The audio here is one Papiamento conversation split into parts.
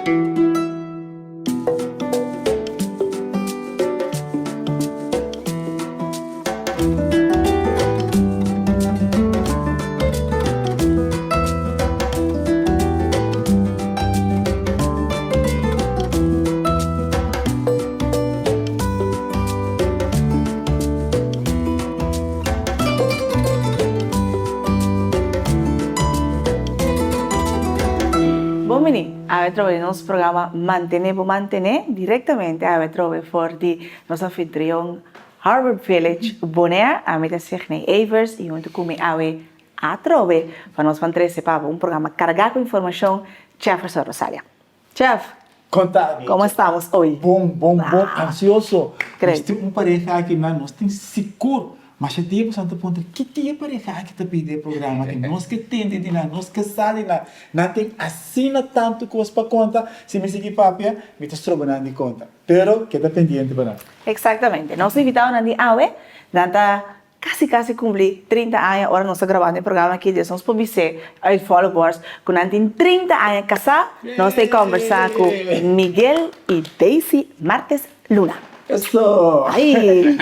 Bon bini awe trobe den nos programa Mantené bo Mantené directamente awe trobe for di nos anfitrion Harbor Village Bonaire. Ami ta Signey Evers y hunto cu mi awe atrobe pa nos ban trece pa bo un programa carga cu informacion Jefferson Rosalia. Chef, Conta mi. Como estamos hoy? Bon, bon, bon, ansioso. Nos tin un pareha aki nan, nos tin sigur. Masha dia boso ta puntra ki dia e pareha aki ta bini den e programa aki. Nos ke tende di nan, nos ke sa di nan. Nan tin asina tantu kos pa konta, si mi sigui papia, mi ta stroba nan di konta. Pero keda pendiente pa nan. Exactamente. Nos invitadonan di awe, nan ta Casi casi cumpli 30 aña ora nos ta grabando e programa aki des nos por bis'é uit volle borst cu nan tin 30 aña casá. Nos ta e combersa cu Miguel y Daisy Martes Luna. Eso! Ay!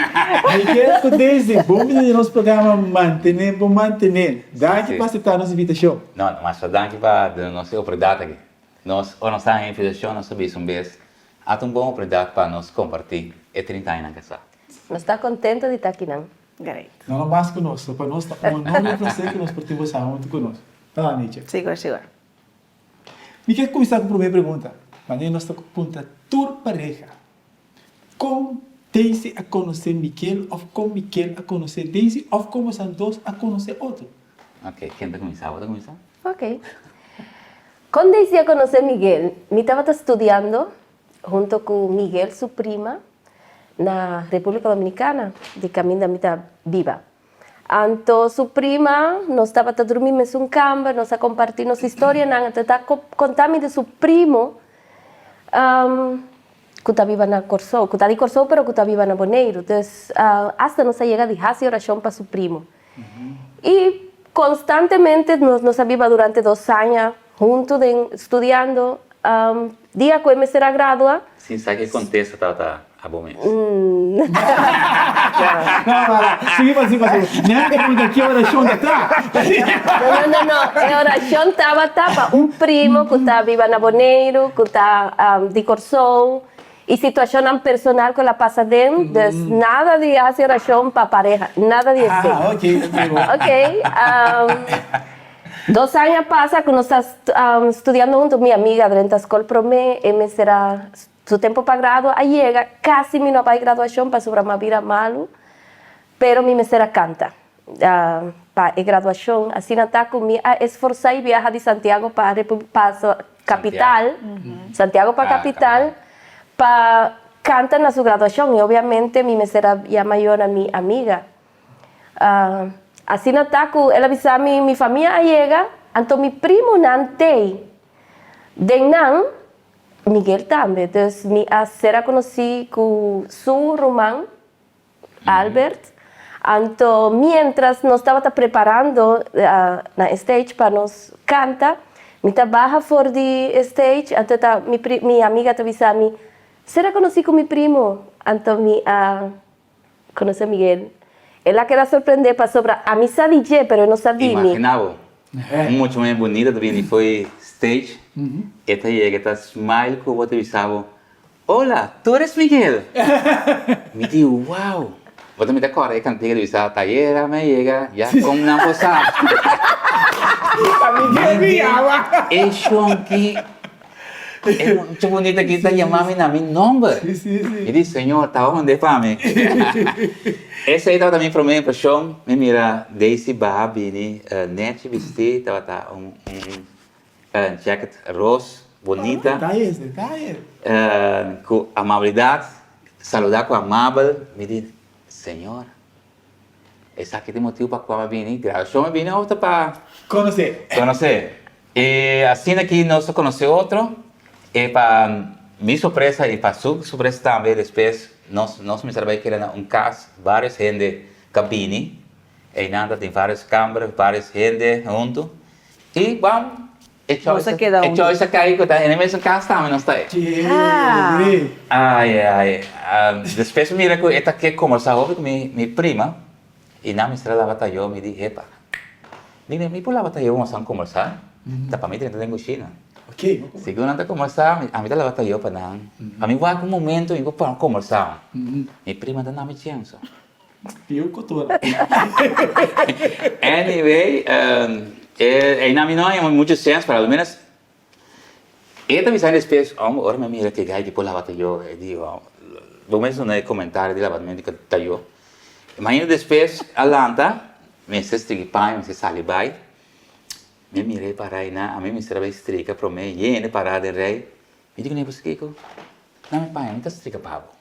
Miguel cu Daisy, bon bini den nos programa Mantené Bo Mantené. Danki pa acepta nos invitacion. No, masha danki pa duna nos e oportunidad aki. Nos, ora nos ta haña invitacion, nos ta bisa un bes, a ta un bon oportunidad pa nos comparti e 30 añanan casá. Nos ta contento di ta akinan. Great. No no mas cu nos, pa nos ta un honor y un placer cu nos por tin boso hunto cu nos. Ta Nietzsche. Sigur, sigur. Mi kier cuminsa cu prome pregunta. Manera nos ta puntra tur pareha, con Daisy a conoce Miquel of con Miquel a conoce Daisy of con bosan dos a conoce otro? Ok, ken ta cuminsa? Bo ta cuminsa? Ok. Con Daisy a conoce Miguel? Mi tabata studiando hunto cu Miguel su prima na Republica Dominicana di caminda mi ta biba. Anto su prima nos tabata drumi mesun camber, nos a comparti nos historianan, anto e ta conta mi di su primo cu ta biba na Corsou, cu ta di Corsou pero cu ta biba na Boneiru. Dus hasta nos a yega di haci oracion pa su primo. Y constantemente nos a biba durante dos aña hunto den studiando. Dia cu e mester a gradua. Sin sa ki contesta tabata abo mes. No, para, sigui pa, sigui pa, sigui. Mi a pregunta ki oracion ta ta. No, no, no, no. E oracion tabata pa un primo cu ta biba na Boneiru, cu ta di Corsou. Y situacionnan personal cu el a pasa den, dus nada di haci oracion pa pareha, nada di esey. Ah, ok, ok. Ok, dos aña pasa cu nos ta studiando hunto, mi amiga drenta scol prome, e mester a, su tempo pa gradua a yega, casi mi no a bay graduacion pasobra mi a bira malu, pero mi mester a canta pa e graduacion, asina ta cu mi a esforsa y biaha di Santiago pa pa capital, Santiago pa capital, pa canta na su graduacion y obviamente mi mester a yama yo na mi amiga. Asina ta cu el a bisa mi, mi famia a yega, anto mi primonan tey den nan, Miguel tambe, dus mi a ser a conoci cu su ruman. Albert, Anto mientras nos tabata preparando na e stage pa nos canta, mi ta baha for di e stage, anto ta mi pri mi amiga ta bisa mi, Sera conoci cu mi primo? Anto mi a conoce Miguel. El a keda sorprende pasobra ami sa di dje pero e no sa di mi. Imagina bo, un mucha muher bunita ta bini fo'i stage, e ta yega e ta smile cu bo ta bisa bo, Hola, tu eres Miguel? Mi di, wow! Bo ta mita kòrda e kantika di bisa Tayera me yega ya kon nan por sa. Ta Miguel mi yama. E shonki, e mucha bunita aki ta yama mi na mi nòmber. Mi di, Señor, taba mand'é pa mi. Esei tabata mi promé impreshon. Mi mira Daisy baha bini nèchi bistí, tabata un. Un jacket ros bonita. Detayes, detaye. Cu amabilidad, saluda cu amabel, mi di, Señor, esaki ta e motibo pa cua mi a bini, graduacion mi a bini of ta pa. Conoce. Conoce. E asina ki nos a conoce otro, e pa mi sorpresa y pa su sorpresa tambe, despues nos nos mester a bay keda na un cas, varios hende ta bini, eynan ta tin varios camber, varios hende hunto. Y bam! E Nos a keda e huntu. choice a kai ku ta en e mesun kas tambe nos ta ei. Ah. Ai ai despues mi mira ku e ta ke kombersá hopi ku mi mi prima i nan mester a laba tayó mi di hepa mi di mi por laba tayó nos a kombersá ta pa mi drenta den kushina segun nan ta kombersá ami ta laba tayó pa nan pa mi wak un momento mi por kombersá mi prima ta na mi chenso. Piu kotora. Anyway, einan mi no haña mucho sens, pero a lo menos e ta bisa despues, hombre, ora mi a mira ke gai di por laba tayo, e di, bo mes duna e comentario di labamento di tayo. Imagina despues a lanta, mester striki paña, mester sali bai, mi a mira e para einan, ami mester a bai strika prome, yende para den rei, mi di kuné, paskiko? Dame paña, mi ta strika pa bo.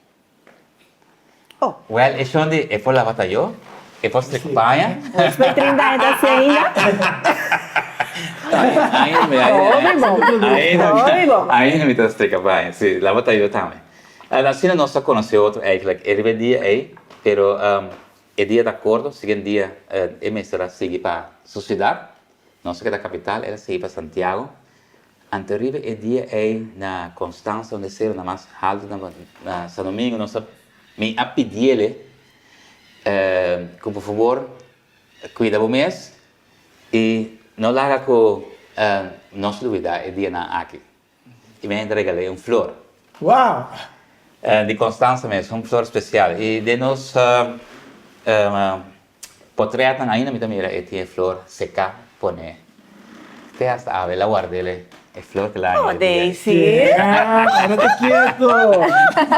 Oh. Well, e shon di e por laba tayo, e por strika paña. Despues di 30 aña ta así ainda? Ainda mi, ainda. Hopi bon. Ainda mi ta strika paña, si, laba tayo tambe. Asina nos a conoce otro eigenlijk e riba e dia ey, pero e dia ta corto, siguiente dia e mester a sigui pa su ciudad, nos a keda capital, el a sigui pa Santiago, Anto riba e dia ei na Constanza unda e seronan mas haltu na na San Domingo nos a mi a pidiele ku por fabor kuida bo mes i no laga ku nos lubida e dianan aki i mi a regal'é un flor. Wow! Di Constanza mes, un flor spesial i den nos Potretnan ainda mi ta mira e tin e flor seká pone te hasta awe el a ward'el e flor ku el a haña Oh e dia. Daisy. Kárate kieto,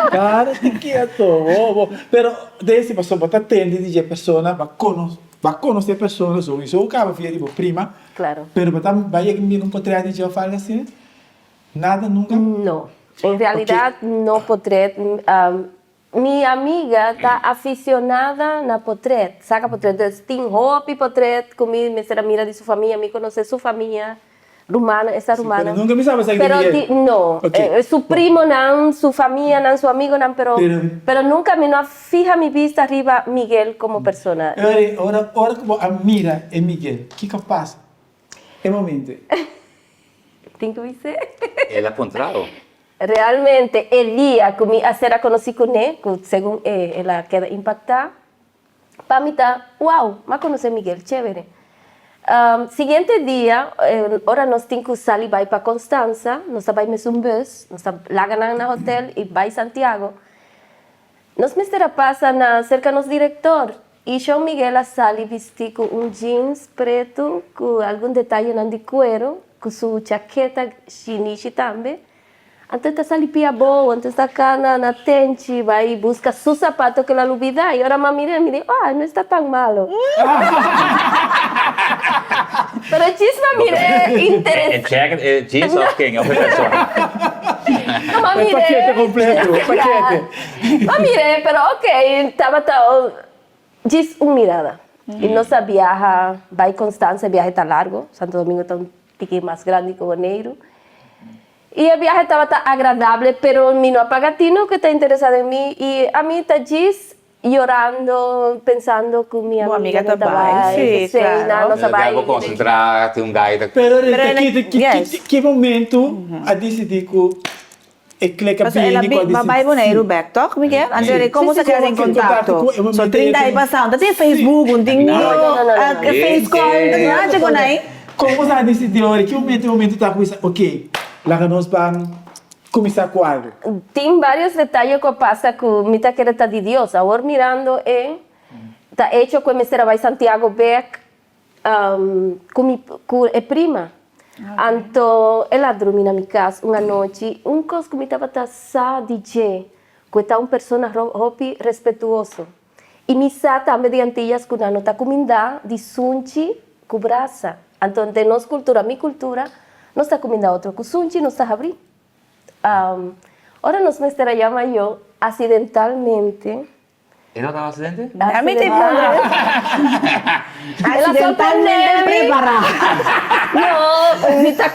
kárate kieto, bo bo pero Daisy pasobra bo ta tende di dje persona bo a kono bo a konosé e persona souiso kaba via di bo prima Claro. pero bo ta bai yega mira un potret di dje of algo asina? Nada nunka? No, en realidad no potret. Mi amiga ta aficionada na potret, saca potret, dus tin hopi potret cu mi mester a mira di su famia, mi conoce su famia, rumannan, esta rumannan. Pero nunca mi saba esaki di Pero Miguel. di, no, Ok. su primonan, su famianan, su amigonan, pero, Pero. pero nunca mi no a fiha mi bista riba Miguel como persona. Ora, ora, ora cu bo a mira e Miguel, kico a pasa e momento ei? Tin cu bis'é? El a puntra bo. Realmente e dia cu mi a ser a conoci cune, cu segun e el a keda impacta, pa mi ta, wow, m'a conoce Miguel, chevere. Siguiente dia, ora nos tin cu sali bay pa Constanza, nos ta bay mesun bus, nos ta laga nan na hotel y bay Santiago. Nos mester a pasa na cerca nos director y Shon Miguel a sali bisti cu un jeans preto cu algun detayenan di cuero, cu su chaketa shinishi tambe. Anto e ta sali pia abou, anto e ta cana na tenchi bai busca su sapato cu el a lubida y ora m'a mira mi di, ah, no esta tan malo. Pero djis m'a mira e interes. E jacket, e jeans of ken? Of e persona? No, m'a mira. E pakete completo, e pakete. M'a mira, pero ok, tabata djis un mirada. Y nos a biaha bai Constanza, e biahe ta largo, Santo Domingo ta un tiki mas grandi cu Boneiru. Y e biahe tabata agradable, pero mi no a paga tino cu e ta interesa den mi y ami ta djis yorando, pensando cu mi Bo amiga amiga ta no ta bai, bai, sí, esey, claro. nan nos a bai. Bo concentra, tin un gaita. Pero Pero Rita, el a- ki, ki, yes. ki, ki momento a dicidi cu e klek a Pasobra el a bini cu a bi, ba dicidi bai Boneiru sí. bek, toch, Miguel? Anto Sí. como Sí, sa sí, keda como den ke contacto contacto? cu e So momento 30 ei aña tin- pasá, no ta tin Sí. Facebook, no tin No, no, no, no, no, no. face call, no tin nada con ahí. Kon bo sa disidí ora? Ki momento e momento ta ku bisa, ok, laga nos ban kuminsá ku algu? Tin varios detaye ku a pasa ku mi ta kere ta di Dios. Awor mirando e ta echo ku e mester a bai Santiago bek ku mi ku e prima. Anto el a drumi na mi kas un anochi. Un kos ku mi tabata sa di dje ku e ta un persona hopi respetuoso. I mi sa tambe di Antillas ku nan no ta kumindá di sunchi ku brasa. Anto den nos kultura, mi kultura, nos ta kumindá otro ku sunchi, nos ta habrí. Ora nos mester a yama yo asidentalmente. E no tabata asidente? A mi ta puntra. Asidentalmente prepará. No, mi ta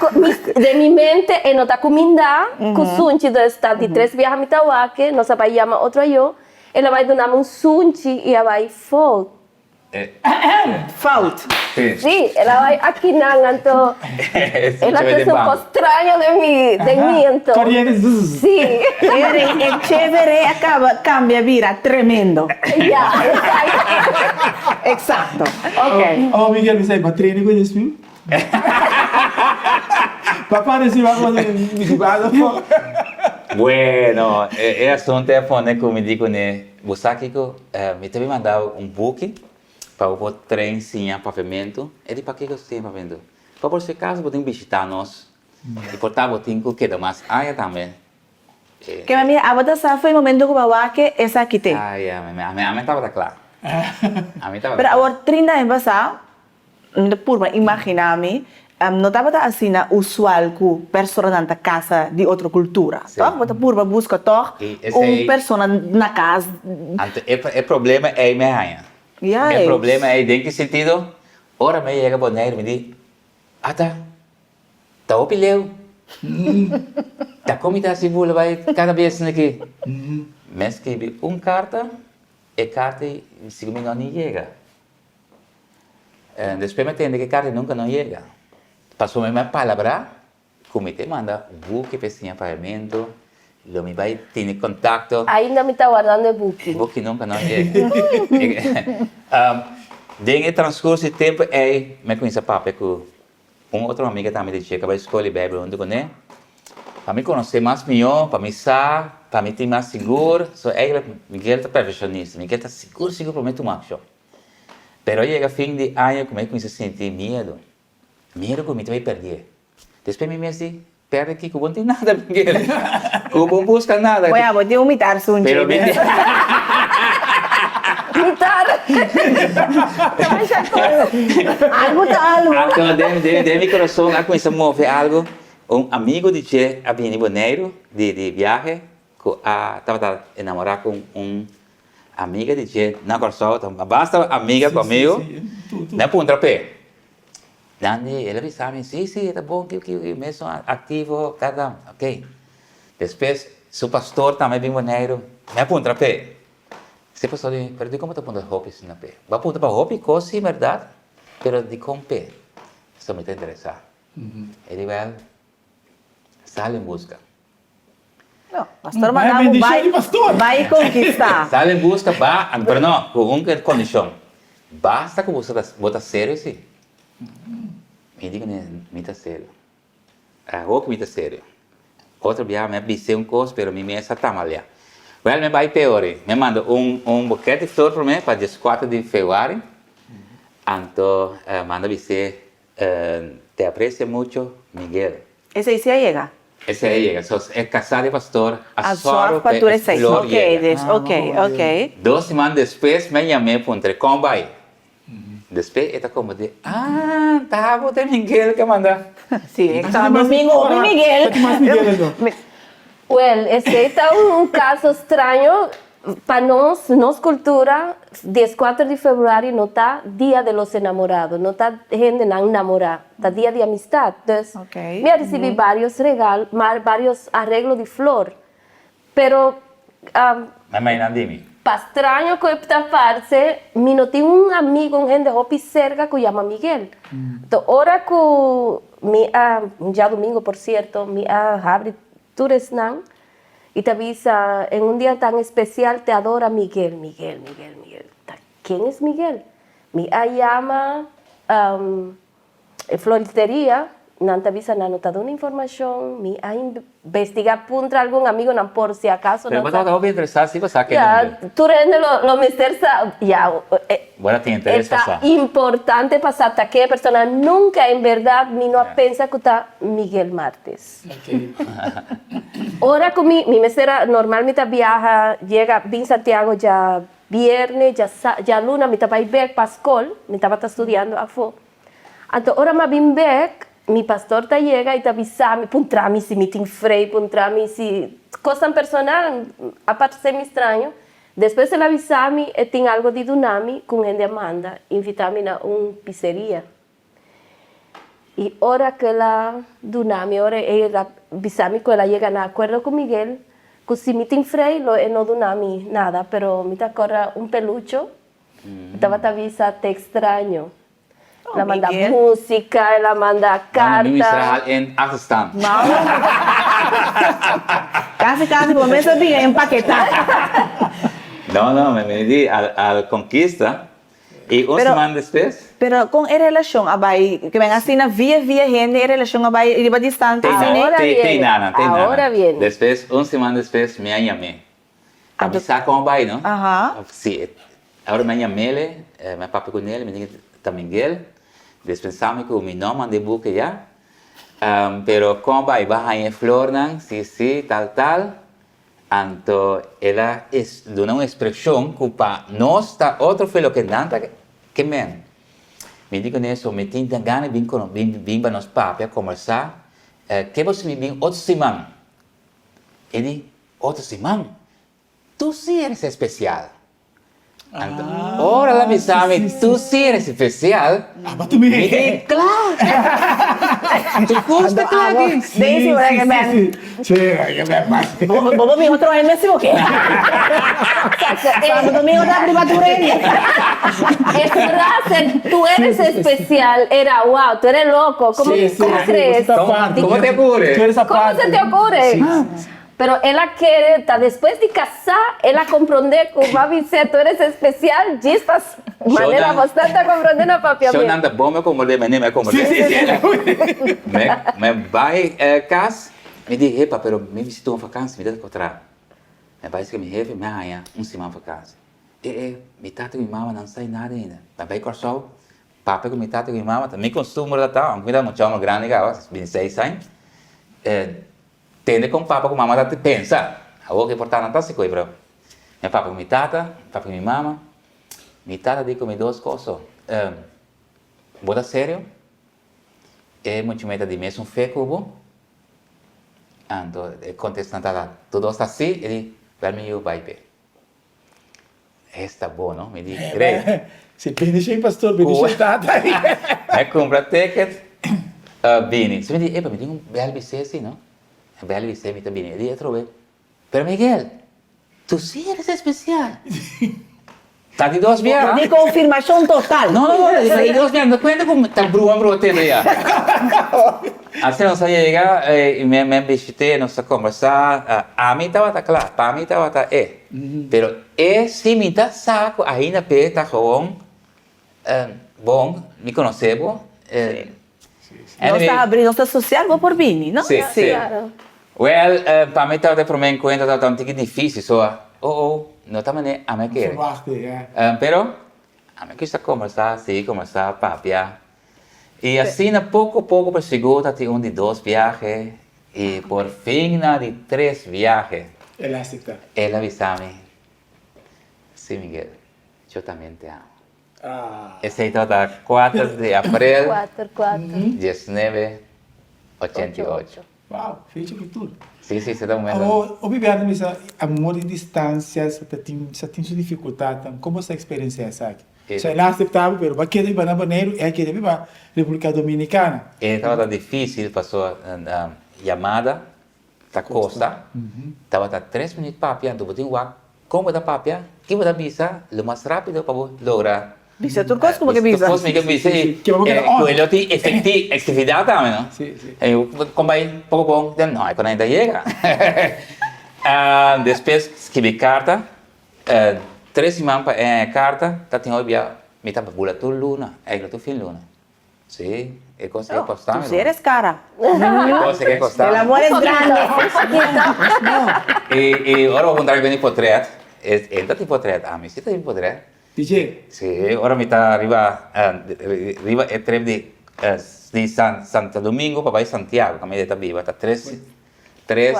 den mi mente e no ta kumindá ku sunchi, dus ta di tres biaha mi ta wak, nos a bai yama otro ayo. El a bai duna mi un sunchi i a bai fout. Fout. Sí, el a bai akinan, anto el a trese un kos straño den mi, den mi anto. Koriente zzz. Sí. E chévere a kaba kambia bira tremendo. Ya, exacto. Exacto. Ok. Oh, Miguel, mi sa bo a trene ku e desfile? Papá reciba como mi jugado. Bueno, e asunto e a pone ku mi di kuné, bo sa kiko, mi ta bin manda bo un buki pa bo por train siña papiamentu. E di, Pakiko siña papiamentu? Pa por si acaso bo tin bishita nos i por ta bo tin ku keda mas aña tambe. Ke mi amiga, abo ta sa for e momento ku bo a wak esaki te. Ai, ami tabata kla. Ami tabata kla. Pero awor trinta aña pasá, Mi ta purba imaginá mi, no tabata asina usual ku personanan ta kasa di otro kultura, tòg? Bo ta purba buska tòg un persona na kas. Anto e problema ei mi a haña. E problema ei den ki sentido? Ora mi a yega Boneiru mi di, Ata, ta hopi leu. Ta kon mi ta hasi bula bai kada bes aki? Mi a skibi un karta, e karta ei sigur mi no ni yega. Despues mi a tende ku e karta nunka no yega. Pasobra mi a palabrá ku mi ta manda buki pa e siña pagamentu, lo mi bai tene kontakto. Ainda mi ta wardando e buki. E buki nunka no yega. Den e transkurso di tempu ei mi a kuminsá papia ku Un otro amiga tambe di dje ku a bai skol di Beibel huntu kuné. Pa mi konosé mas mihó, pa mi sa, pa mi tin mas sigur. So eigentlik Miguel ta perfekshonista, Miguel ta sigur sigur promé tuma akshon. Pero a yega fin di aña ku mi a kuminsá sinti miedu, miedu ku mi ta bai pèrdè. Despues mi mes di, Pèrdè kiko? Bo no tin nada Miguel, ku bo buska nada. Oya, bo tin un mitar sunchi. Pero mi tin. Mitar! Algu ta algu. Anto den den mi kurason a kuminsá move algu. Un amigu di dje a bini Boneiru di di biahe ku a tabata enamorá ku un amiga di dje na Kòrsou. Basta amiga ku amigu. Mi a puntra p'e. Nan di, el a bisa mi, si, si, e ta bon, kiu, kiu, kiu, mesun aktivo, ta, ta, ok. Despues, su pastor tambe bin Boneiru, mi a puntra p'e. Si pastor di, pero dikon bo ta puntra hopi asina p'e? Bo a puntra pa hopi kos, si, bèrdat, pero dikon p'e? Pasobra mi ta interesá. E di, wèl, sal en buska. No, pastor manda bo bai, bai konkistá. Sal en buska, ba, pero no, ku un kondishon. Basta ku bo ta serio si. Mi di kuné, mi ta serio. Awor ku mi ta serio. Otro biaha mi a bis'é un kos pero mi mes a tamaleá. Wèl mi a bai peor ei. Mi a manda un un bokèt di flor promé pa dieskuater di februari. Anto manda bis'é, Te aprecio mucho, Miguel. Esei si a yega? Esei a yega. So, e kasá di pastor a sòru pa e flor yega. Ok, ok. Dos siman despues mi a yam'é puntr'é, Kon bai? Despues e ta komo di, Ah, ta abo ta e Miguel ke manda. Si, e ta domingo hopi Miguel. Well, esei ta un kaso straño pa nos, nos kultura, dieskuater di februari no ta dia de los enamorados, no ta hendenan namorá, ta dia di amistad. Dus, mi a risibí varios regal, varios areglo di flor, pero Mi meinan di mi. Pa straño ku e ta parse, mi no tin un amigo, un hende hopi serka ku yama Miguel. Enton ora ku mi a, un djadumingu por sierto, mi a habri tur esnan i ta bisa, en un dia tan espesial te adora Miguel, Miguel, Miguel, Miguel. Ta ken es Miguel? Mi a yama E floristeria, nan ta bisa nan no ta duna informacion, mi a investiga puntra algun amigonan por si acaso Pero nan bo sa. tabata hopi interesa si bo sa ken Ya, Miguel. tur hende lo lo mester sa, ya, e Bo ta tin interes pa ta sa. importante pa sa ta ke persona, nunca en berdad mi no a Ya. pensa cu ta Miguel Martes. Ora cu mi, mi mester a, normal mi ta biaha yega bin Santiago dja Bierne, dja djaluna mi ta bai bek pa skol, mi tabata studiando afó. Anto ora mi a bin bek, mi pastor ta yega i ta bisa mi, puntra mi si mi tin frei, puntra mi si kosnan personal, a parse mi straño. Despues el a bisa mi e tin algo di duna mi ku un hende a manda, invita mi na un pizzeria. I ora ku el a duna mi, ora el a bisa mi ku el a yega na akuerdo ku Miguel, ku si mi tin frei lo e no duna mi nada, pero mi ta kòrda un pelucho. E tabata bisa te extraño. El a manda música, el a manda carta. Mi mester a hal en achterstand. Casi casi bo mes a bin a empaketá. No, no, mi di al conquista y un siman despues. Pero con e relacion a bay, ke men asina via via hende e relacion a bay riba distante asina? Ahora viene, ahora viene. Despues, un siman despues mi a yam'é. Pa mi sa kon a bai no. Si, ora mi a yam'el, mi a papia ku nel, mi di ta Miguel, dispensá mi ku mi no manda e buki ya, pero kon a bai, bo a haña e flornan, si si, tal tal, anto el a duna un ekspreshon ku pa nos ta otro fe loke nan ta ke men. Mi di ku nel, so mi tin gana di bin bin pa nos papia, kombersá, ke bo si mi bin otro siman? E di, Otro siman, tu si eres especial. Anto, ora el a bisa mi, tu si eres especial, mi di, kla! Tu gusta kla aki. Daisy, bo ke ben. Bo bo bin otro hende si bo ke. Santo Domingo ta riba tur hende. E frase, tu eres especial, era wow, tu eres loco, como, como crees? Como te ocurre? Como se te ocurre? Pero el a kere ta despues di kasá el a komprondé ku bo a bis'é tu eres espesial djis pa manera bo sta ta komprondé na papiamentu. Shownan ta bon mi a komprondé mi a komprondé. Mi bai kas mi di hepa pero mi bisita un vakansi mi ta kontra. Mi bai sika mi hefe mi a haña un siman vakansi. E e mi tata ku mi mama nan sai nada ainda. Mi bai Kòrsou papia ku mi tata ku mi mama ta mi kostumber ta ta aunke mi ta mucha homber grandi kaba bintiseis aña. Tende kon papa ku mama ta pensa. Awor ke por ta nan ta si koe pero mi papia ku mi tata, mi papia ku mi mama, mi tata di ku mi dos kos so, bo ta serio? E mucha mei ta di mesun fe ku bo? Anto e kontesta nan tata, tur dos ta si, e di, wèl mi yu bai p'e. Esta bo no, mi di great. Si bendicion pastor, bendicion tata. Mi a cumpra ticket bini. So mi di, epa mi tin un bel bisé si no. E bel bisé mi ta bini. E di atrobe, pero Miguel, tu si eres especial. Ta di dos biaha. Di confirmacion total. No, no, no, ta di dos biaha. Mi ta cuenta cu ta bruma bruma tende ya. Asina nos a yega y mi a bishit'é, nos a combersa. Ami tabata cla, pa mi tabata e. Pero e si mi ta sa cu ainda p'e ta gewoon bon, mi conoce bo. Nos ta abri, nos ta social, bo por bini, no? Si, si. Well, pa mi tabata e prome encuentro tabata un tiki dificil, so oh oh, no ta manera ami a kere. Pero ami a cuminsa combersa, sigui combersa, papia. Y asina poco poco pero sigur ta tin un di dos biahe y por fin na di tres biahe. El a acepta. El a bisa mi, Si Miguel, yo tambien te amo. Esey tabata cuater di april diesnuebe ochenta y ocho. Wow, fecha cu tur. Si, si, esey ta momento. Awor, hopi biaha ta bisa amor di distancia sa ta tin sa tin su dificultadnan. Como bo sa experiencia esaki? So el a acepta bo pero bo a keda biba na Boneiru, e a keda biba Republica Dominicana. E tabata dificil pasobra yamada ta kosta, tabata tres minuut papia, anto bo tin wak kon bo ta papia, ki bo ta bisa lo mas rapido pa bo logra Bisa tur kos ku bo ke bisa. Tur kos mi ke bisa i ku e lo tin efektividat tambe no. Kon bai poko poko no e kon ta yega. Despues skibi karta, tres siman pa e karta ta tin hopi bia mi ta bula tur luna, eigenlijk tur fin luna. Sí, e cos e costa mi. Tu si eres cara. E cos e costa mi. El amor es grande. Y y ora bo puntra mi bini potret, e ta tin potret, ami si ta tin potret. Di dje? Sí, ora mi ta riba riba e trip di di Santo Domingo pa bai Santiago, kaminda e ta biba, ta tres tres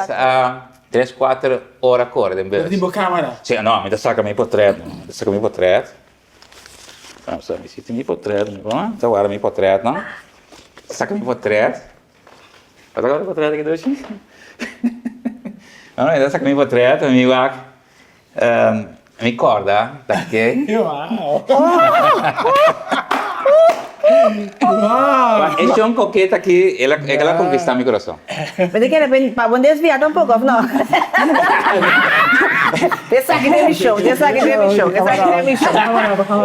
tres kuater ora kore den bus. Bo ta tin bo camera? Sí, no, mi ta saka mi potret, mi ta saka mi potret. Mi si tin mi potret, mi ta warda mi potretnan. Saka mi potret. Bo ta warda potret aki Doshi? No, mi ta saka mi potret, mi wak, mi korda ta ke. Wow! Wow! E shon koketa aki, el a el a konkistá mi kurason. Mi ta kere pen pa bo desviá tampoco of no? Esaki ta e mishon, esaki ta e mishon, esaki ta e mishon.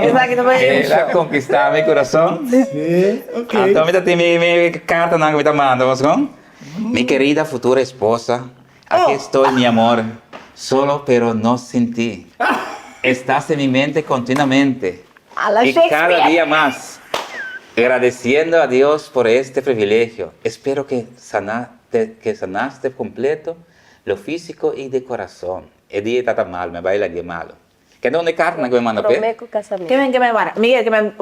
Esaki ta e El a mishon. konkistá mi kurason. Sí, ok. Anto mi ta tin mi mi kartanan ku mi ta manda bo kon. Mi kerida futura esposa, aki estoy mi amor, solo pero no sin ti. Estás en mi mente continuamente A la y cada Shakespeare. dia mas. Agradeciendo a Dios por este privilegio, espero que sana, te, que sanaste completo lo físico y de corazón. E dia e tata malo, mi a bai lag'é malo. Ken ta un e kartanan ku mi manda p'e? Promé ku kasamentu. Ke men, ke men wara. Miguel, ke men,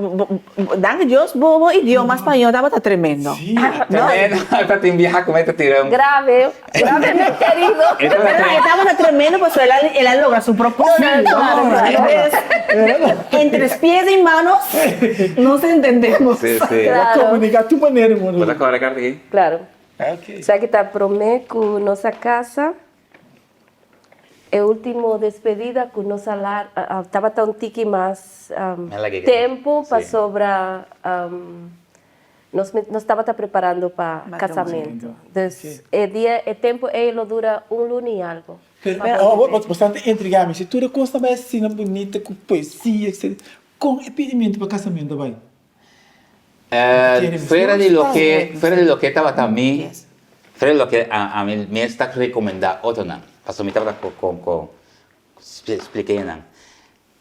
danki Dios bo bo idioma spañó tabata tremendo. Sí. Tremendo, ta tin biaha ku mi ta tira un. Grave, grave mi kerido. E tabata E tabata tremendo pasobra el a el a logra su propósito. Claro, Entonces, entre pies y manos nos entendemos. Sí, sí. Claro. Komunika tu manera, hermano. Bo ta kòrda e karta aki? Claro. Ok. Esaki ta promé ku nos a kasa. E ultimo despedida cu nos a lar tabata un tiki mas tempo pasobra nos nos tabata preparando pa casamento. Dus e dia e tempo ey lo dura un luna y algo. Pero bo bastante intriga mi si tur e cos ta bay asina bunita cu poesia etcetera con e pidimento pa casamento a bay? Fuera di loke, fuera di loke tabata mi, fuera di loke ami mes ta recomenda otronan, pasobra mi tabata con con splica nan,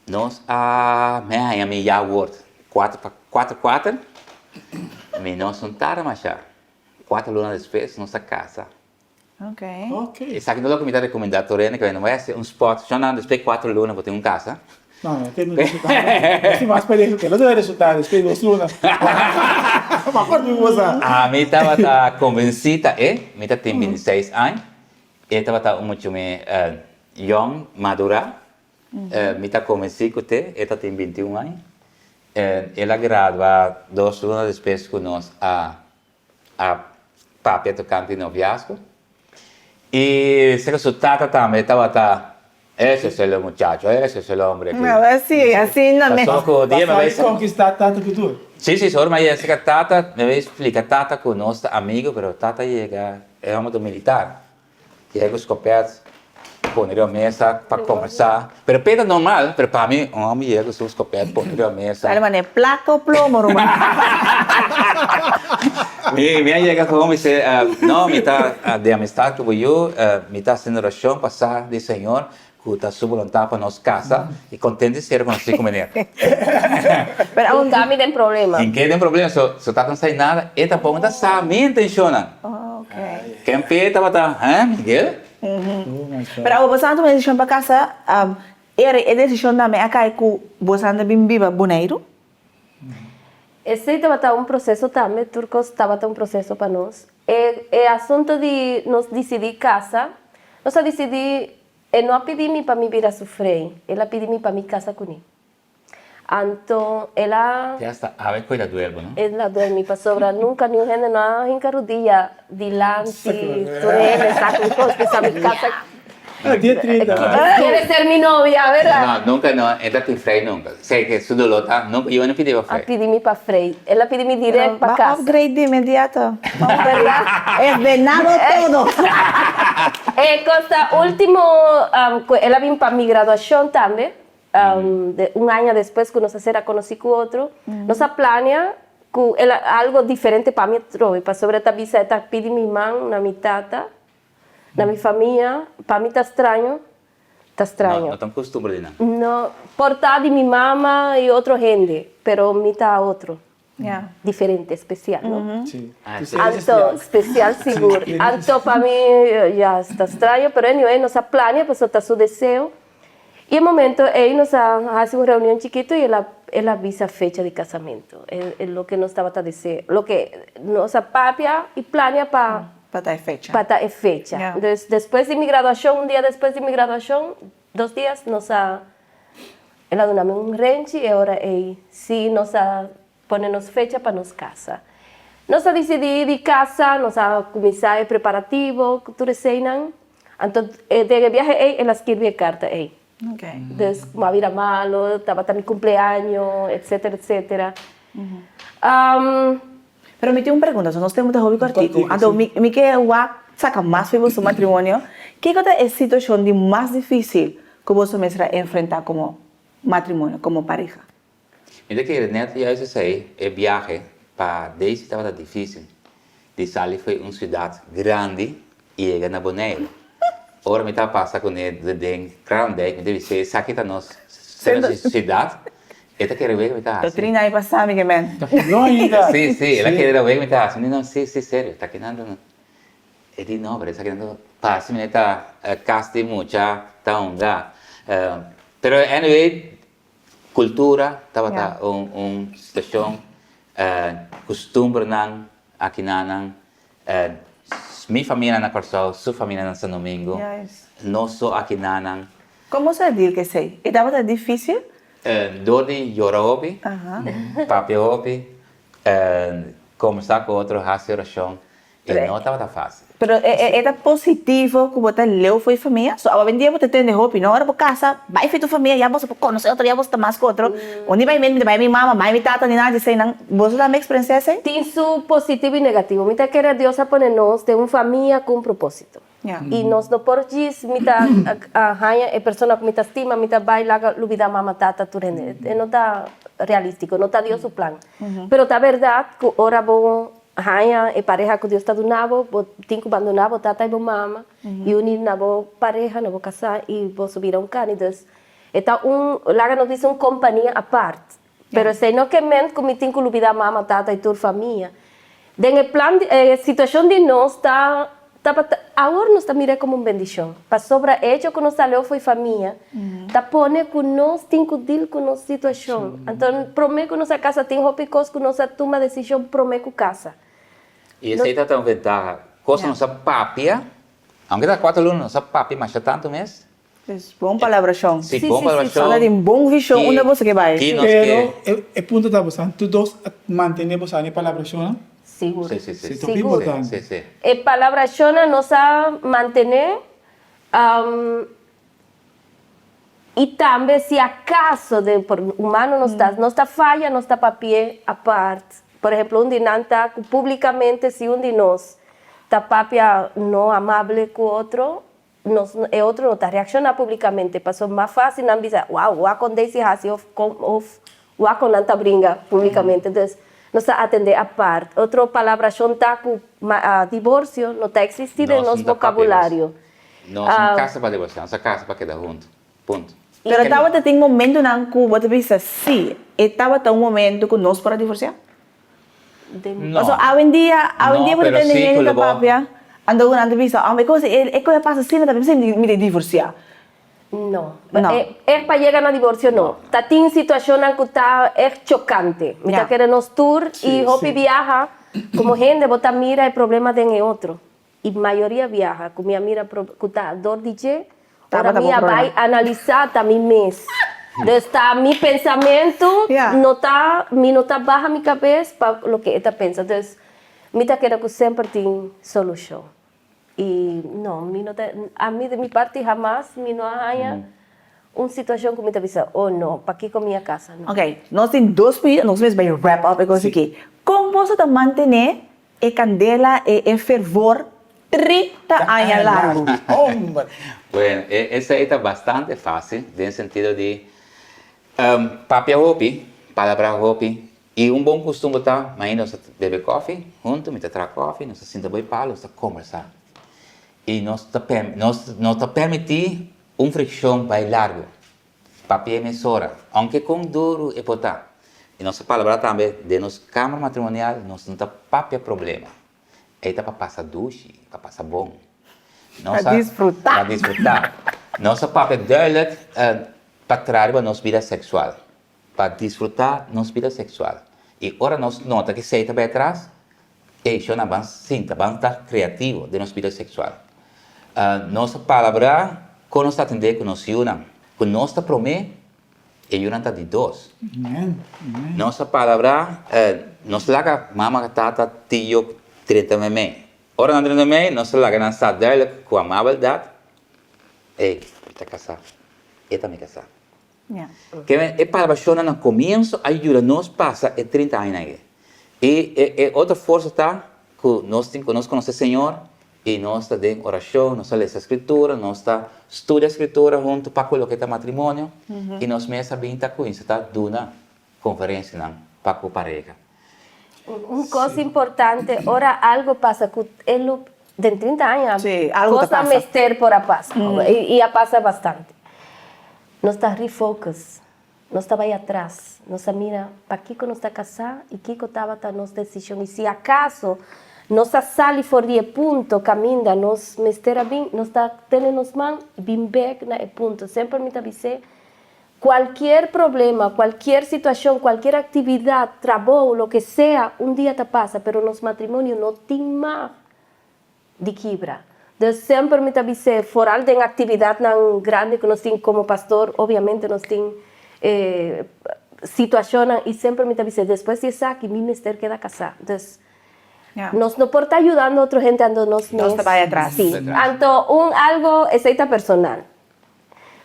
nos a mi a haña mi jawoord cuatro pa cuatro cuater, mi no sun tarda masha, cuatro luna despues nos a casa. Okay. Okay. Esaki no loke mi ta recomenda tur hende, ke no bai haci un spot, shon nan despues cuatro luna bo tin un casa. No, no tin resultado. No tin mas pareho ke lo debe resultado despues di dos luna. Ma por mi bo sa. Ami tabata convenci ta e, mi ta tin bintiseis aña, e tabata un mucho me yong, madura, mi ta convenci cu te, e ta tin bintiun aña, el a gradua dos luna despues cu nos a a papia tocante noviazgo y seka su tata tambe tabata ese es el muchacho, ese es el hombre que No, así, así no me. Pasó cu dia me Pasó conquista tata cu tur. Sí, sí, sor, ma yega seka tata, me bay splica tata cu nos ta amigo, pero tata yega e homber ta militar. Yega cu scopet, pone riba mesa pa combersa. Pero p'e ta normal, pero pa mi un homber yega cu su scopet pone riba mesa. Dale mane placa o plomo ruman. Mi mi a yega cu mi se no mi ta di amistad cu bo yu, mi ta haciendo oracion pa sa di Señor cu ta su voluntad pa nos casa y contento di ser conoci cu meneer. Pero aun ta mi den problema. Tin ke den problema so so tata no sa nada e tampoco no ta sa mi intencionnan. Ken p'e tabata hè Miguel? Pero abo boso a tuma e decision pa casa era e decision tambe a cay cu boso a bin biba Boneiru? Esey tabata un proceso tambe, tur cos tabata un proceso pa nos. E e asunto di nos dicidi casa, nos a dicidi E no a pidi mi pa mi bira su frei, el a pidi mi pa mi casa cuné. Anto el a. Te hasta awe cu el a duel bo, no? El a duel mi pasobra nunca niun hende no a hinca rudia dilanti tur hende sa con cos bisa mi casa. Dia 30. Quiere ser mi novia, verdad? No, nunca no, e ta tin frei nunca. Sey que su dolor ta, nunca, yo no pidi pa A frei. pidi mi pa frei. El a pidi mi direct pa Ba casa. upgrade de inmediato. Verdad? Es venado todo. E cos ta ultimo cu el a bin pa mi graduacion tambe, de un aña despues cu nos a ser a conoci cu otro, nos a planea cu el a algo diferente pa mi atrobe, pasobra e ta bisa e ta pidi mi man na mi tata, na mi famia, pa mi ta straño, Ta straño. No, no ta un costumbre di nan. No, por ta di mi mama y otro hende, pero mi ta otro. Ya. Diferente, especial, no? Sí. Ah, Tu sí. ser Anto, especial. special sigur. Sí. Anto pa mi ya ta straño, pero anyway, nos a plania pasobra ta su deseo. Y e momento ey nos a haci un reunion chikito y el a el a bisa fecha di casamento, e loke nos tabata desea, loke nos a papia y plania pa Pa ta e fecha. Pa ta e fecha. Ya. Dus despues di mi graduashon, un dia despues di mi graduashon, dos dias, nos a, el a duna mi un renchi e ora ei sí nos a pone nos fecha pa nos casa. Nos a disidí di casa, nos a kuminsá e preparativo ku tur eseinan. Anto den e biahe ei el a skirbi e karta ei. Okay. Dus mi a bira malo, tabata mi kumpleaño, etcetera, etcetera. Pero mi tin un pregunta, so nos tempu ta hopi kòrtiku, anto mi mi ke wak saka mas for boso matrimonio, kiko ta e situashon di mas difísil ku boso mester a enfrentá komo matrimonio, komo pareha? Mi ta kere nèt juist esei, e biahe pa Daisy tabata difísil, di sali fo'i un siudat grandi i yega na Boneiru. Ora mi ta pasa kuné den Kralendijk, mi ta bis'é, Esaki ta nos siudat? E ta kere wega mi ta hasi. Doctrina ei pasa mi ke men. No ainda. Sí, sí, el a kere wega mi ta hasi. Mi di, no, sí, sí, serio, ta kinando no. E di, no, pero esaki nan parse mi ta kas di mucha ta hunga. Pero anyway, Kultura tabata un situashon, kustumbernan akinanan, mi famianan na Kòrsou, su famianan na San Domingo, nos so akinanan. Kon boso a deal ku esei? E tabata difísil? Dor di yora hopi, papia hopi, kombersá ku otro, hasi orashon. E no tabata fácil. Pero e ta positivo ku bo ta leu for e famia? So awendia bo ta tende hopi, no? Ora bo kasa, bai for tu famia, ya boso por konosé otro, ya boso ta mas ku otro. Uni bai mi bai mi mama, bai mi tata, ni nada di eseinan. Boso tambe eksperensiá esei? Tin su positivo i negativo. Mi ta kere Dios a pone nos den un famia ku un propósito. I nos no por djis mi ta haña e persona ku mi ta stima, mi ta bai laga lubidá mama, tata, tur hende. E no ta realístiko, no ta Dios su plan. Pero ta bèrdat ku ora bo Haña e pareha ku Dios ta duna bo, bo tin ku bandoná bo tata i bo mama i uní na bo pareha, na bo kasá i boso bira un karni. Dus e ta un, laga nos bisa un kompania apart. Pero esei no ke ment ku mi tin ku lubidá mama, tata i tur famia. Den e plan di, e situashon di nos ta Tabata, awor nos ta mir'é komo un bendishon, pasobra e echo ku nos ta leu fo'i famia ta pone ku nos tin ku dil ku nos situashon. Anto, promé ku nos a kasa tin hopi kos ku nos a tuma desishon promé ku kasa. I esei tabata un ventaha. Kos nos a papia, aunke ta kuater luna, nos a papia masha tantu mes. Es bon palabrashon. Sí, bon palabrashon. Anda tin bon vishon unda boso ke bai. Pero e punto ta boso tur dos a mantene boso e palabrashonnan? Sigur. Sí, sí, sí. Sí, ta importante. Sí, sí. E palabrashonnan nos a mantene i tambe si akaso den por humano nos ta, nos ta faya nos ta papia apart. Por ehemplo un di nan ta ku publikamente si un di nos ta papia no amable ku otro Nos e otro no ta reakshoná públikamente pasobra mas fásil nan bisa wow wak kon Daisy hasi òf kon òf wak kon nan ta bringa públikamente. Dus nos ta atendé apart. Otro palabrashon ta ku divorsio no ta eksistí den nos bokabulario. Nos no kasa pa divorsiá, nos a kasa pa keda huntu. Punto. Pero tabata tin momentunan ku bo ta bisa sí, e tabata un momentu ku nos por a divorsiá? No. Pasobra awendia, awendia No, bo ta pero tende sí hende ku ta lo bo. papia, anto ku nan ta bisa, oh, e kos, e kos a pasa asina ta bisa mi ta divorsiá. No. No. Ègt pa yega na divorsio no. Ta tin situashonnan ku ta ègt chokante. Mi ta kere nos tur i hopi biaha komo hende bo ta mira e problema den e otro. I mayoria biaha ku mi a mira ku ta dor di dje, ora mi a bai analisá ta mi mes. Dus ta mi pensamentu no ta, mi no ta baha mi kabes pa loke e ta pensa. Dus mi ta kere ku semper tin solushon. I no, mi no ta, ami di mi parti hamas mi no a haña un situashon ku mi ta bisa, oh no, pakiko mi a kasa? No. Ok, nos tin dos minuut, nos mes bai wrap up e kos aki. Kon boso ta mantené E candela e e fervor 30 aña largu. Homber! Bueno, e esei ta bastante fácil den sentido di papia hopi, palabrá hopi i un bon kustumber ta mainda nos ta bebe kòfi huntu, mi ta traha kòfi, nos ta sinta bo e palo, nos ta kombersá i nos ta nos no ta permití un frikshon bai largu. Papia e mesora, aunke kon duru e por ta. I nos a palabrá tambe, den nos kamber matrimonial nos no ta papia problema. Ei ta pa pasa dushi, pa pasa bon. Nos Pa a disfrutá. Pa disfrutá. Nos a papia duidelijk pa traha riba nos bida seksual. Pa disfrutá nos bida seksual. I ora nos nota ku esei ta bai atras, Ey, shona, ban sinta, ban ta creativo den nos bida sexual. Nos a palabra con nos ta atende cu nos yunan. Cu nos ta prome, e yunan ta di dos. Nos a palabra, nos laga mama, tata, tio drenta memey. Ora nan drenta memey, nos a laga nan sa duidelijk cu amabeldat, ey, mi ta casa, e ta mi casa. Ke e palabrashonnan na komienso a yuda nos pasa e 30 añanan ei. I e otro forsa ta ku nos tin ku nos konosé Señor i nos ta den orashon, nos ta lesa Skritura, nos ta studia Skritura huntu pa ku loke ta matrimonio i nos mes a bin ta kuminsá ta duna konferensianan pa ku pareha. Un kos importante, ora algo pasa ku e lo den 30 aña kos a mester por a pasa i a pasa bastante. Nos ta refocus. Nos ta bai atras, nos a mira pakiko nos ta kasá i kiko tabata nos desishon i si akaso nos a sali for di e punto kaminda nos mester a bin, nos ta tene nos man i bin bek na e punto. Semper mi ta bis'é, kualkier problema, kualkier situashon, kualkier aktividat, trabou, loke sea, un dia ta pasa, pero nos matrimonio no tin mag di kibra. Dus semper mi ta bis'é, foral den aktividatnan grandi ku nos tin komo pastor, obiamente nos tin e situashonnan i semper mi ta bis'é, despues di esaki mi mester keda kasá. Dus nos no por ta yudando otro hende anto nos mes. Nos ta bai atras. Sí. Anto un algo, esei ta personal.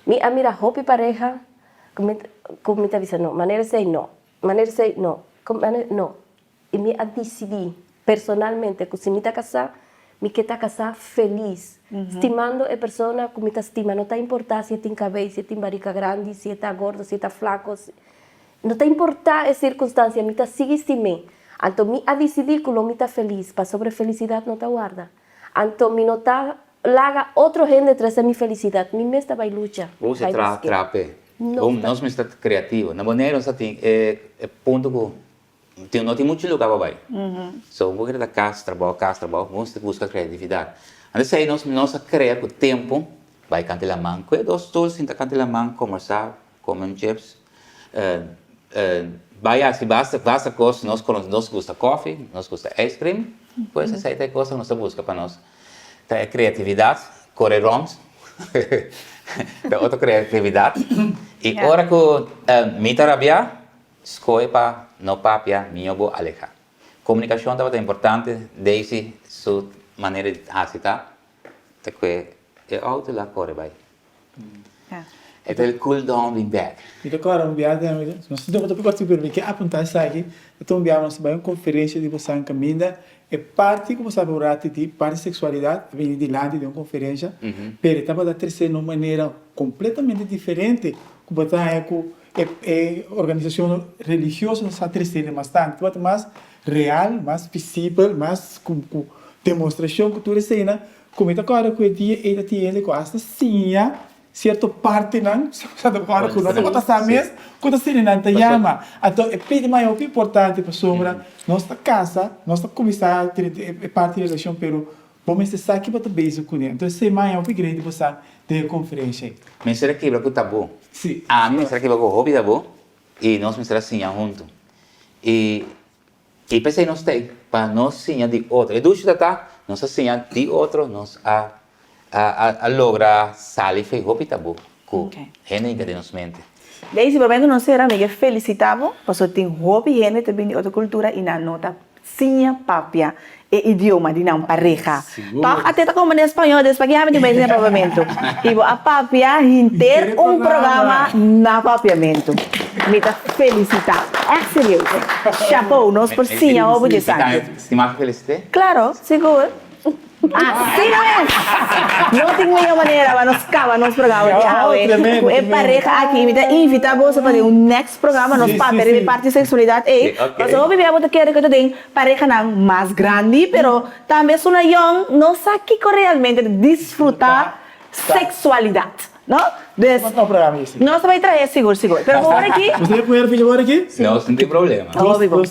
Mi a mira hopi pareha ku mi ku mi ta bisa no, manera esei no, manera esei no, no. I mi a disidí personalmente ku si mi ta kasá, mi ke ta kasá felis, stimando e persona ku mi ta stima. No ta importá si e tin kabei, si e tin barika grandi, si e ta gordo, si e ta flako, no ta importá e sirkunstansia, mi ta sigui stim'é. Anto mi a disidí ku lo mi ta felis, pasobra e felisidat no ta warda. Anto mi no ta laga otro hende trese mi felisidat, mi mes ta bai lucha, Bo bai traha busk'é. trape. No ta. Nos mester ta kreativo. Na Boneiru nos ta tin e punto ku Tin no tin muchu lugar pa bai. So bo kere ta kas, trabou, kas, trabou, bo mester buska kreatividat. Antes ei nos nos a krea ku tempu bai kanta laman, kue dos stul sinta kanta laman, kombersá, kome un chips, bai hasi basta basta kos, nos konos nos gusta kofi, nos gusta ijskrim, pues esei ta e kos ku nos ta buska pa nos. Ta e kreatividat, kore rònt, ta otro kreatividat. I ora ku mi ta rabiá, Skohe pa no papia mihó bo aleha. Komunikashon tabata importante, Daisy su manera di hasi ta ta kue e outo la kore bai. E ta el cool down bin bek. Mi ta kòrda un biaha den mi, no si tabata por pero mi ke apuntá esaki, ta ta un biaha nos ta bai un konferensia di bosan kaminda e parti ku bo sa por rati di parti seksualidat a bini dilanti den un konferensia, pero e tabata tresé na un manera kompletamente diferente ku bo ta haña ku E organisashon religioso sa trese mas tantu, tabata mas real, mas visibel, mas ku demostrashon ku tur eseinan, ku mi ta kòrda ku e dia ei ta tin hende ku asta siña sierto partinan, sa ta kòrda ku no tabata sa mes ku ta siña nan ta yama. Anto e pidi mas e hopi importante pasobra nos ta kasa, nos ta kuminsá e parti di relashon pero Bo mester sa ki bo ta bezig kuné. Entonces esei maña hopi grandi bo sa den e konferensha ei. Mester a kibra ku tabú. Sí. Ami mester a kibra ku hopi tabú i nos mester a siña huntu. I i p'esei nos ta ei, pa nos siña di otro. E dushi ta ta, nos a siña di otro, nos a a a logra sali fei hopi tabú ku hende hinka den nos mente. Daisy, promé ku nos sera mi ke felisitá bo, pasobra tin hopi hende ta bini di otro kultura i nan no ta Siña papia e idioma di nan pareha. Tòg a teta komo den spañó des paki ami tin bai siña papiamentu. I bo a papia henter un programa na papiamentu. Mi ta felisitá. Ègt serioso. Chapeau, nos por siña hopi di esaki. Klaro, sigur. Asina mes! No tin mihó manera pa nos kaba nos programa di awe ku e pareha aki. Mi ta invitá boso pa den un next programa nos papia riba e parti seksualidat ei. Pasobra hopi bia bo ta kere ku ta den parehanan mas grandi, pero tambe esunnan yòn no sa kiko realmente ta disfrutá seksualidat. No? Dus, nos ta bai trahe sigur sigur. Pero awor aki. Nos ta puer ficha awor aki? Nos no tin problema.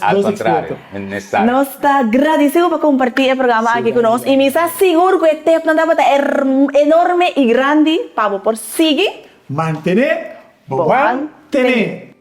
Al contrario, necesario. Nos ta gradicido pa comparti e programa aki cu nos y mi sa sigur cu e tepnan tabata enorme y grandi pa bo por sigui. Mantene bo man tene.